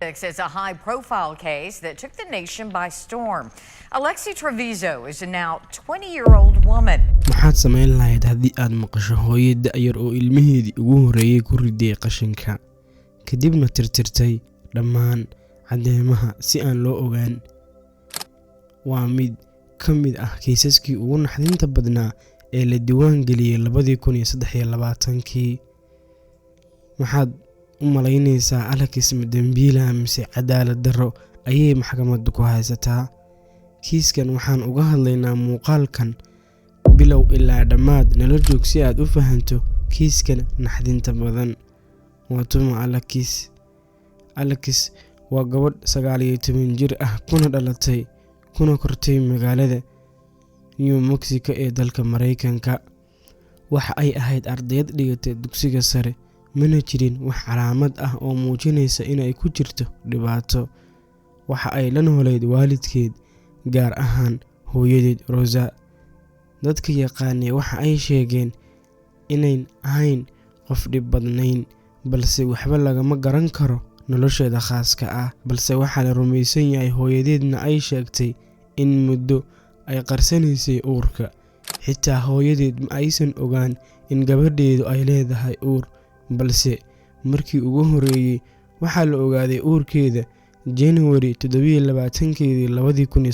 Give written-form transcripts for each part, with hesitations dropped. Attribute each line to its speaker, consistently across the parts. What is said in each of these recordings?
Speaker 1: Is a high profile case that took the nation by storm. Alexee Trevizo is a now 20-year-old woman.
Speaker 2: Maxaad samayn lahayd haddii aad maqasho hooyo da'yar oo ilmaheedii ugu horreeyay ku riday qashinka, kadibna tirtirtay dhammaan caddeymaha si aan loo ogaan? Waa mid ka mid ah kiisaskii ugu naxdinta badnaa ee la diiwaan geliyay 2023-kii. Maxaad u malaynaysaa, Alex ma dembiile mise cadaalad darro ayay maxkamaddu ku haysataa? Kiiskan waxaan uga hadlaynaa muuqaalkan bilow ilaa dhammaad. Nala joog si aad u fahanto kiiskan naxdinta badan. Waa tuma Alex? Alex waa gabadh 19 jir ah, kuna dhalatay kuna kortay magaalada New Mexico ee dalka Mareykanka. Waxa ay ahayd ardayad dhigata dugsiga sare, mana jirin wax calaamad ah oo muujinaysa inay ku jirto dhibaato. Waxa ay la noolayd waalidkeed, gaar ahaan hooyadeed Rosa. Dadka yaqaanay waxa ay sheegeen inayn ahayn qof dhib badnayn, balse waxba lagama garan karo nolosheeda khaaska ah. Balse waxaa la rumaysan yahay hooyadeedna ay sheegtay in muddo ay qarsanaysay uurka. Xitaa hooyadeed ma aysan ogaan in gabadheedu ay leedahay uur, balse markii ugu horreeyay waxaa la ogaaday uurkeeda January 27-keedii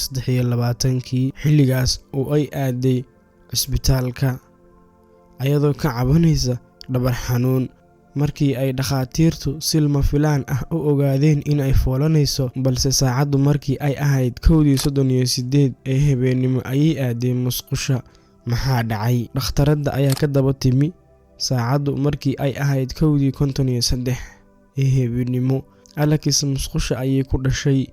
Speaker 2: 2023-kii, xilligaas oo ay aaday cisbitaalka ayadoo ka cabanaysa dhabar xanuun. Markii ay dhakhaatiirtu si lama filaan ah u ogaadeen in ay foolanayso, balse saacaddu markii ay ahayd 1:38 ee habeenimo ayay aaday musqusha. Maxaa dhacay? Dhakhtaradda ayaa ka daba timi saacaddu markii ay ahayd 1:53 ee habeenimo. Alex musqusha ayay ku dhashay,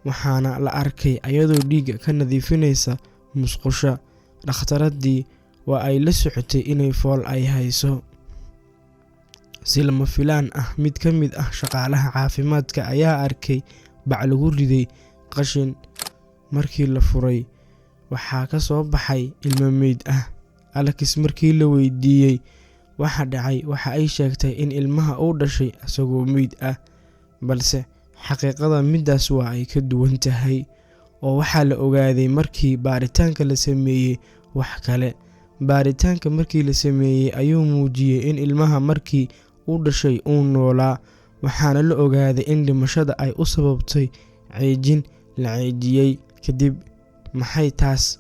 Speaker 2: waxaana la arkay ayadoo dhiigga ka nadiifinaysa musqusha. Dhakhtaradii waa ay la socotay inay fool ay hayso. Si lama filaan ah, mid ka mid ah shaqaalaha caafimaadka ayaa arkay bac lagu riday qashin. Markii la furay, waxaa ka soo baxay ilmo meyd ah. Alex markii la weydiiyay waxa dhacay, waxa ay sheegtay in ilmaha uu dhashay isagoo meyd ah, balse xaqiiqada midaas waa ay ka duwan tahay, oo waxaa la ogaaday markii baaritaanka la sameeyay wax kale. Baaritaanka markii la sameeyay ayuu muujiyay in ilmaha markii uu dhashay uu noolaa, waxaana la ogaaday in dhimashada ay u sababtay ceejin la ceejiyay. Kadib maxay taas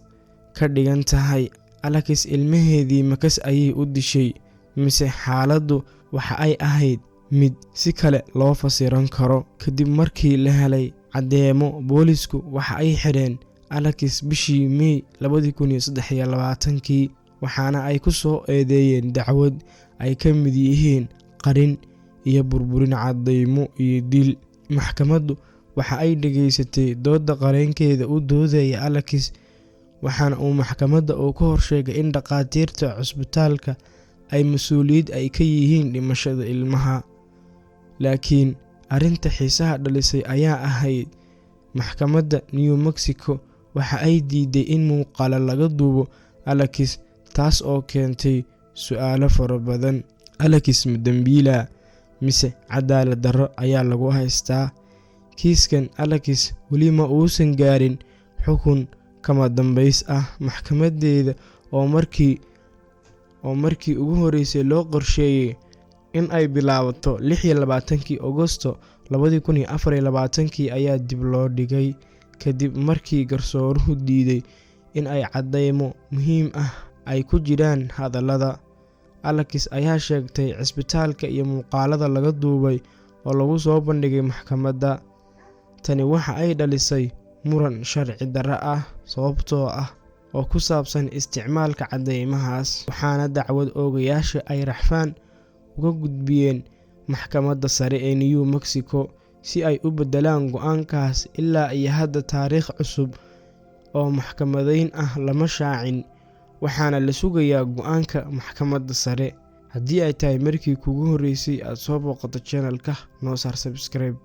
Speaker 2: ka dhigan tahay? Alex ilmaheedii ma kas ayay u dishay, mise xaaladdu waxa ay ahayd mid si kale loo fasiran karo? Kadib markii la helay cadeymo, boolisku waxa ay xidheen Alex bishii May 2023-kii, waxaana ay ku soo eedeeyeen dacwad ay ka mid yihiin qarin iyo burburin caddeymo iyo dil. Maxkamaddu waxa ay dhageysatay doodda qareenkeeda u doodaya Alex, waxaana uu maxkamadda uu ka hor sheegay in dhakhaatiirta cusbitaalka ay mas'uuliyad ay ka yihiin dhimashada ilmaha. Laakiin arrinta xiisaha dhalisay ayaa ahayd maxkamadda New Mexico waxa ay diiday in muuqaal laga duubo Alex, taas oo keentay su'aalo fara badan. Alex ma dembiile mise cadaalad darro ayaa lagu haystaa? Kiiskan Alex weli ma uusan gaarin xukun kama dambays ah. Maxkamadeeda oo markii ugu horreysay loo qorsheeyay in ay bilaabato 26-kii Agoosto 2024-kii ayaa dib loo dhigay kadib markii garsooruhu diiday in ay caddeymo muhiim ah ay ku jiraan hadallada. Alex ayaa sheegtay cisbitaalka iyo muuqaalada laga duubay oo lagu soo bandhigay maxkamadda. Tani waxa ay dhalisay muran sharci darro ah sababtoo ah oo ku saabsan isticmaalka caddeymahaas, waxaana dacwad oogayaasha ay racfaan uga gudbiyeen maxkamadda sare ee New Mexico si ay u beddelaan go'aankaas. Ilaa iyo hadda taariikh cusub oo maxkamadeyn ah lama shaacin, waxaana la sugayaa go'aanka maxkamadda sare. Haddii ay tahay markii kuugu horreysay aad soo booqato channel-ka, noo saar subscribe.